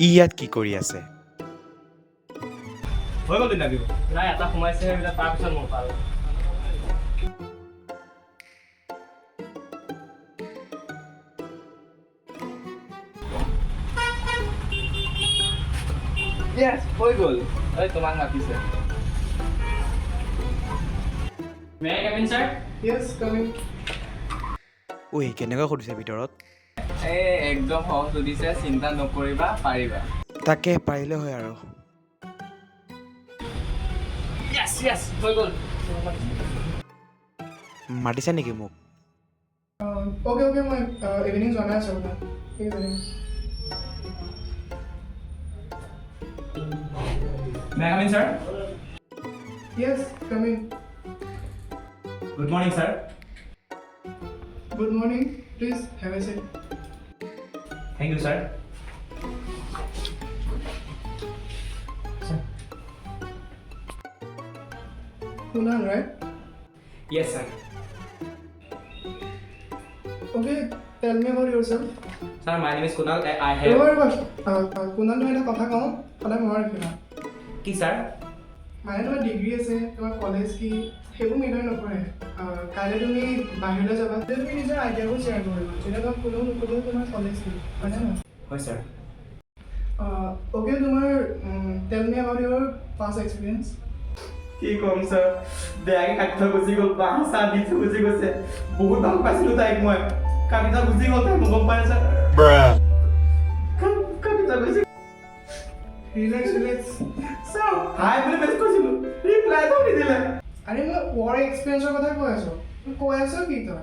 ই ইয়াত কি কৰি আছে? হৈ গ'ল ইণ্টাৰভিউ? নাই, এটা সোমাইছে সেইবিলাক, তাৰপিছত মোৰ পাল। য়েছ, হৈ গ'ল। ঐ, তোমাক মাতিছে। May I come in, sir? Yes, coming. ঐ, কেনেকুৱা সুধিছে ভিতৰত? এই একদম সহজ সুধিছে, চিন্তা নকৰিবা, পাৰিবা। তাকে, পাৰিলে হয় আৰু। য়েছ, হৈ গ'ল। মাতিছে নেকি মোক? অ'কে, মই ইভিনিং জনাই আছোঁ আপোনাক। ঠিক আছে। May come in, sir? Yes, coming. Good morning, sir. Good morning, please have a seat. Thank you, sir. Kunal, right? Yes, sir. Okay, tell me about yourself. Sir, my name is Kunal. I have ৰ'বা ৰ'বা, কুণাল, তোমাৰ এটা কথা কওঁ, সদায় মনত ৰাখিবা। কি ছাৰ? মানে তোমাৰ ডিগ্ৰী আছে, তোমাৰ কলেজ কি, সেইবোৰ মেটাৰ নকৰে। কাইলৈ তুমি বাহিৰলৈ যাবা, তেতিয়া তুমি নিজৰ আইডিয়াবোৰ শ্বেয়াৰ কৰিবা, যেতিয়া তোমাক কোনেও নুসুধে তোমাৰ কলেজ কি, হয়নে নহয়? হয় ছাৰ। অ'কে, তোমাৰ tell me about your past experience. কি ক'ম ছাৰ, বেয়াকে কাটি থৈ গুচি গ'ল, বাঁহ চাহ দি থৈ গুচি গৈছে। বহুত ভাল পাইছিলোঁ তাইক মই, কাটি থৈ গুচি গ'ল তাই, মই গম পাই ছাৰ, কাটি থৈ গুচি relax, relax. Sir, হাই বুলি মেছেজ কৰিছিলোঁ, ৰিপ্লাই এটাও নিদিলে। আৰে, মই ৱৰ্ক এক্সপিৰিয়েঞ্চৰ কথা কৈ আছোঁ, তই কৈ আছ কি তই?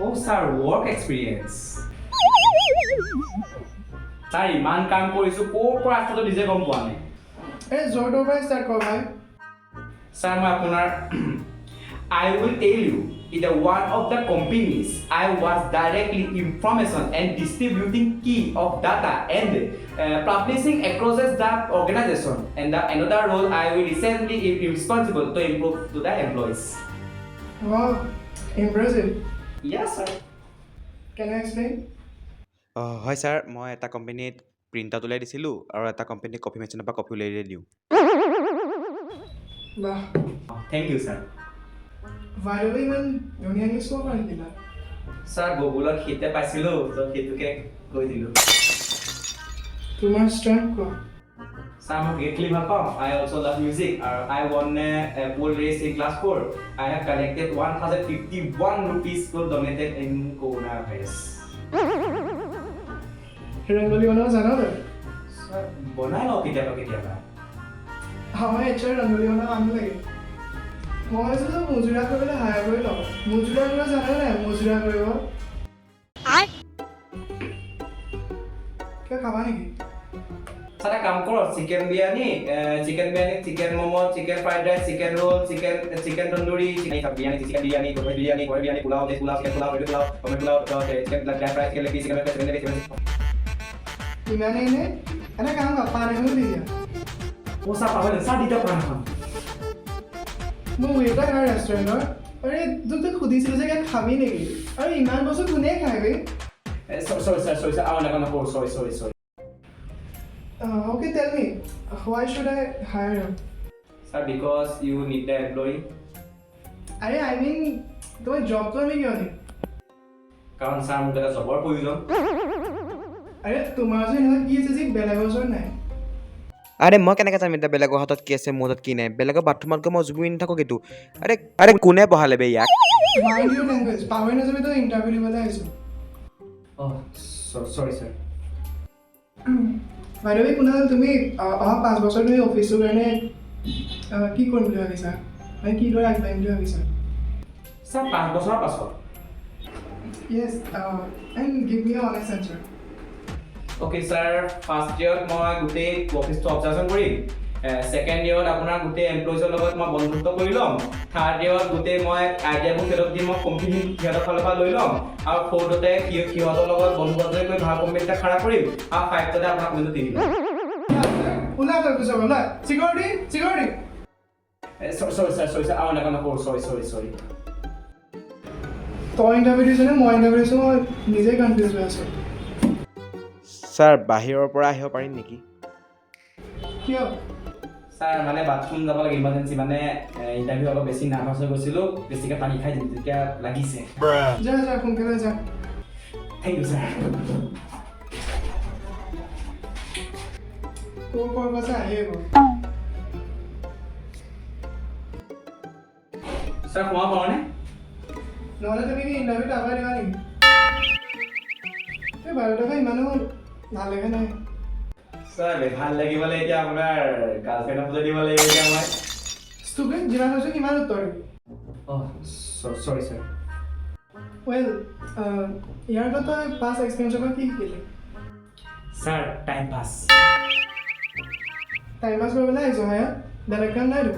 অ' ছাৰ, ৱৰ্ক এক্সপিৰিয়েঞ্চ। ছাৰ, ইমান কাম কৰিছোঁ, ক'ৰ পৰা ৰাস্তাটো নিজে গম পোৱা নাই। আৰে, য'ৰ ত'ৰ পৰাই ষ্টাৰ্ট কৰ ভাই। ছাৰ, মই আপোনাৰ I will tell you, in the one of the companies, I was directly information and distributing key of data and publishing across the organization. And the another role I will recently be responsible to improve to the employees. Wow, impressive. Yes, sir. Can you explain? অঁ, হয় sir, মই এটা কোম্পেনীত print out উলিয়াই দিছিলোঁ আৰু এটা কোম্পেনীত কফি মেচিনৰ পৰা কফি উলিয়াই দিওঁ। বাহ। Thank you, sir. By the way, ইমান ধুনীয়া ইংলিছ ক'ব পৰা শিকিলা? ছাৰ, গুগলত সেইতে পাইছিলোঁ, ত' সেইটোকে কৈ দিলোঁ। তোমাৰ ষ্ট্ৰেংথ কোৱা। ছাৰ, মই ক্ৰিকেট খেলি ভাল পাওঁ। I also love music আৰু I won a bull race in class 4. I have collected ₹1051 for donated in corona virus. Rangoli বনাব জান তই? ছাৰ, বনাই লওঁ কেতিয়াবা কেতিয়াবা। আমাৰ এইচ আৰ ৰংগলী বনোৱা মানুহ লাগে। মই ভাবিছিলোঁ মজুৰা কৰিবলৈ হায়াৰ কৰি লওঁ। মজুৰা কৰিব জানে নাই? মজুৰা কৰিব কিবা খাবা নেকি? ছাৰ, এটা কাম কৰক, chicken biryani, chicken biryani, chicken momo, chicken fried rice, chicken roll, chicken tandoori, chicken biryani, chicken biryani, veg biryani, veg biryani, pulao, veg pulao, chicken pulao, veg pulao, veg pulao, chicken dry fry, chicken leg piece, chicken leg piece, chicken leg piece. ইমানেই নে? এটা কাম কৰ, পাণ এখনো দি দিয়া। অ' sir, পাহৰিলে sir, দিয়ক পাণ এখন। মই ৱেইটাৰ হয় ৰেষ্টুৰেণ্টৰ। আৰে, তোক তোক সুধিছিলোঁ যে কিবা খাবি নেকি, আৰু ইমান বস্তু কোনে খায় বে? Sorry sir, sorry sir, আৰু এনেকুৱা নকৰোঁ, sorry, sorry, sorry. Okay, tell me, why should I hire you? Sir, because you need the employee. আৰে, I mean তোমাৰ জবটো আমি কিয় দিম? কাৰণ ছাৰ, মোক এটা জবৰ প্ৰয়োজন। আৰে, তোমাৰ ওচৰত এনেকুৱা কি আছে যি বেলেগৰ ওচৰত নাই? আৰে, মই কেনেকৈ জানিম এতিয়া বেলেগৰ হাতত কি আছে, মোৰ হাতত কি নাই? বেলেগৰ বাথৰুমত গৈ মই জুবুৰি নাথাকোঁ কিন্তু। আৰে আৰে, কোনে বহালে বে ইয়াক? Mind your language. পাহৰি নাযাবি, তই ইণ্টাৰভিউ দিবলৈ আহিছোঁ। অঁ, চৰি ছাৰ। বাই the ৱে কুণাল, তুমি অহা 5 বছৰ তুমি অফিচটোৰ কাৰণে কি কৰিম বুলি ভাবিছা, মানে কিদৰে আগবাঢ়িম বুলি ভাবিছা? ছাৰ, 5 বছৰৰ পাছত? Yes, and give me honest answer. Okay sir, first ইয়েৰত মই গোটেই অফিচটো অবজাৰ্ভেশ্যন কৰিম। ছেকেণ্ড ইয়েৰত আপোনাৰ গোটেই এমপ্লয়িজৰ লগত মই বন্ধুত্ব কৰি ল'ম। থাৰ্ড ইয়েৰত গোটেই মই আইডিয়াবোৰ সিহঁতক দি মই কোম্পানী সিহঁতৰ ফালৰ পৰা লৈ ল'ম আৰু ফ'ৰ্থতে সিহঁতৰ লগত বন্ধু বান্ধৱী কৰি ভাল কোম্পানী এটা খাৰা কৰিম আৰু ফাইভতে আপোনাৰ কোম্পানীটো দি দিম। ওলা তই পিছৰ ওলা। Security, security. Sorry sir, sorry sir, আৰু এনেকুৱা নকৰোঁ। চৰি, চৰি, চৰি। তই ইণ্টাৰভিউ দিছ নে মই ইণ্টাৰভিউ দিছোঁ, মই নিজেই কনফিউজ হৈ আছোঁ। ছাৰ, বাহিৰৰ পৰা আহিব পাৰিম নেকি? কিয়? ছাৰ, মানে বাথৰুম যাব লাগে, ইমাৰ্জেঞ্চি। মানে ইণ্টাৰভিউ অলপ বেছি নাৰ্ভাছ হৈ গৈছিলোঁ, বেছিকৈ পানী খাই দিলোঁ, তেতিয়া লাগিছে। যা যা, সোনকালে যা। Thank you sir. ক'ৰ ক'ৰ পৰা যে আহিব। ছাৰ, সোমাব পাৰোঁনে? নহ'লে তুমি কি ইণ্টাৰভিউ তাৰপৰাই দিবা নেকি? এই বায়'ডাটা ইমানো ভাল লগা নাই। ছাৰ, ভাল লাগিবলৈ এতিয়া আপোনাৰ গাৰ্লফ্ৰেণ্ডৰ ফটো দিব লাগিব এতিয়া মই। ষ্টুডেণ্ট, যিমান কৈছোঁ সিমান উত্তৰ দিবি। অঁ, চৰি ছাৰ। ৱেল, ইয়াৰ পৰা তই পাষ্ট এক্সপিৰিয়েঞ্চৰ পৰা কি শিকিলি? Sir, time pass. Time pass কৰিবলৈ আহিছ হে, বেলেগ কাম নাইতো?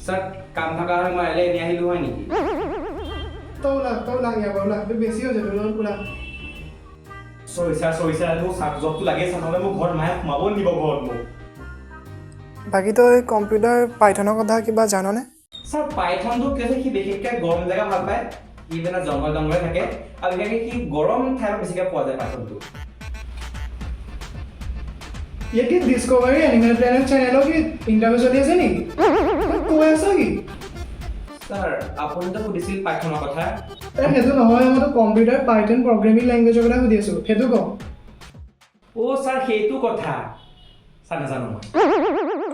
ছাৰ, কাম থকা হ'লে মই ইয়ালৈ এনেই আহিলোঁ হয় নেকি? তই ওলা, তই ওলা, ইয়াৰ পৰা ওলা। তোৰ বেছি হৈছে, তোৰ লগত ওলা। চৰি ছাৰ, চৰি ছাৰ। মোক জবটো লাগে ছাৰ, নহ'লে মোক ঘৰত মায়ে সোমাব নিদিব ঘৰত মোক। বাকী তই কম্পিউটাৰ পাইথনৰ কথা কিবা জাননে? ছাৰ, পাইথনটো কি হৈছে, সি বিশেষকৈ গৰম জেগা ভাল পায়। সি মানে জংঘল জংঘলে থাকে আৰু বিশেষকৈ সি গৰম ঠাইত বেছিকৈ পোৱা যায় পাইথনটো। ইয়াত কি ডিস্কভাৰী এনিমেল প্লেনেট চেনেলৰ কি ইণ্টাৰভিউ চলি আছে নেকি? তই কৈ আছ কি? ছাৰ, আপুনিতো সুধিছিল পাইথনৰ কথা। এই সেইটো নহয়, মইতো কম্পিউটাৰ পাইথন প্ৰগ্ৰেমিং লেংগুৱেজৰ কথা সুধি আছোঁ, সেইটো ক। অ' ছাৰ, সেইটো কথা ছাৰ নাজানো মই।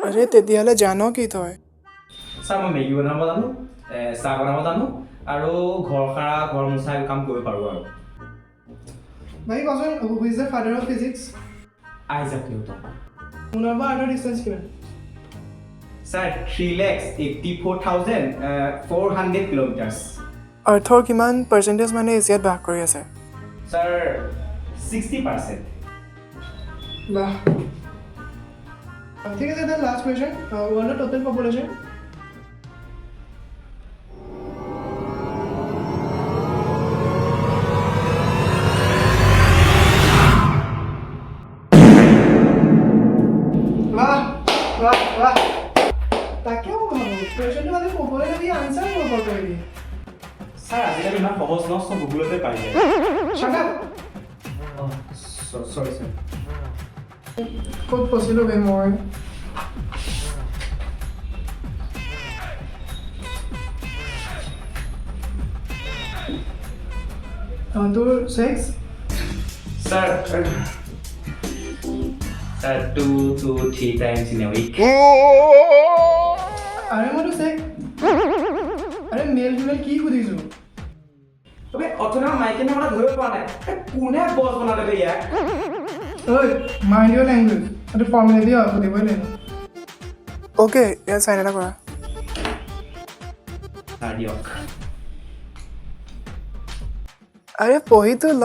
আৰে, তেতিয়াহ'লে জান কি তই? ছাৰ, মই মেগী বনাব জানো, চাহ বনাব জানো আৰু ঘৰ সাৰা, ঘৰ মোচা এইবোৰ কাম কৰিব পাৰোঁ আৰু। বাকী কচোন, who is the father of physics? Isaac Newton. মুনৰ পৰা আৰ্থৰ ডিষ্টেঞ্চ কিমান? Sir, 3,84,400 kilometers. আৰ্থৰ কিমান পাৰ্চেণ্টেজ মানুহে এছিয়াত বাস কৰি আছে? ছাৰ, 60%। বাহ, ঠিক আছে। লাষ্ট কুৱেশ্যন, ৱৰ্ল্ডৰ টোটেল পপুলেশ্যন? বাহ বাহ বাহ! তাকে মই ভাবোঁ, কুৱেশ্যনটো মানে ক'বলৈ যদি আনচাৰ ক'ব কৰিবি। ছাৰ, আজিকালি ইমান সহজ ন, চব গুগলতে পাই যায়। Shut up! অঁ, চৰি ছাৰ। ক'ত ফচিলোঁ বে মই? তোৰ sex? Sir, 2 to 3 times in a week. আৰে, মইতো চেক্স, আৰে মেল ফিমেল কি সুধিছোঁ? তবে অথনি মাইকী মানে ধৰিব পৰা নাই। এ, কোনে বছ বনালে বে ইয়াক? ঐ, মাইণ্ড your language. এইটো ফৰ্মেলিটি হয়, সুধিবই লাগিব। অ'কে, ইয়াত চাইন এটা কৰা। ছাৰ, দিয়ক। আৰে, পঢ়িতো ল।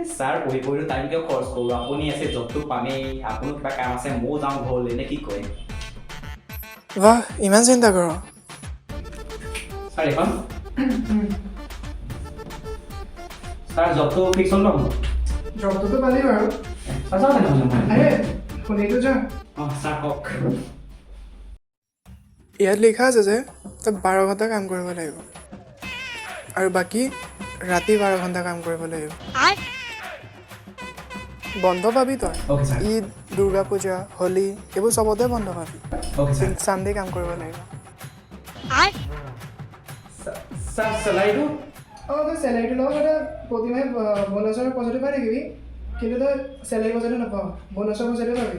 এ ছাৰ, পঢ়ি পঢ়ি টাইম কিয় খৰচ কৰোঁ? আপুনি আছে, জবটো পামেই। আপুনিও কিবা কাম আছে, ময়ো যাওঁ ঘৰলৈ, নে কি কয়? বাহ, ইমান চিন্তা কৰ। ছাৰ, এইখন। ছাৰ, জবটো ফিক্স হ'ল ন মোৰ? জবটোতো পালি বাৰু। ছাৰ, যাওঁ তেনেহ'লে মই। আৰে, শুনিতো যা। অঁ ছাৰ, কওক। ইয়াত লিখা আছে যে তই 12 ঘণ্টা কাম কৰিব লাগিব আৰু বাকী ৰাতি 12 ঘণ্টা কাম কৰিব লাগিব। বন্ধ পাবি তই। Okay sir. Eid, Durga Puja, Holi, এইবোৰ চবতে বন্ধ পাবি। Okay sir. কিন্তু চানডে কাম কৰিব লাগিব। ছাৰ, চেলাৰীটো? অঁ, তই চেলাৰীটোৰ লগত এটা প্ৰতিমাহে বনাছৰ পইচাটো পাই থাকিবি, কিন্তু তই চেলাৰী পইচাটো নাপাৱ, বনাছৰ পইচাটো পাবি।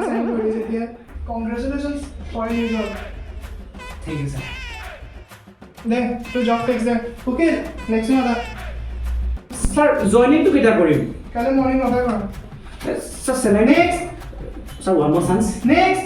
চাইন কৰি দিছে এতিয়া। Congratulations for new job. Thank you sir. দে, তোৰ জব ফিক্স দে। উকিল, নেক্সট মাতা। ছাৰ, জইনিংটো কেতিয়া কৰিম? কাইলৈ মৰ্ণিং 9টা কৰ। Sir, salary? Next. Sir, one more chance. Next.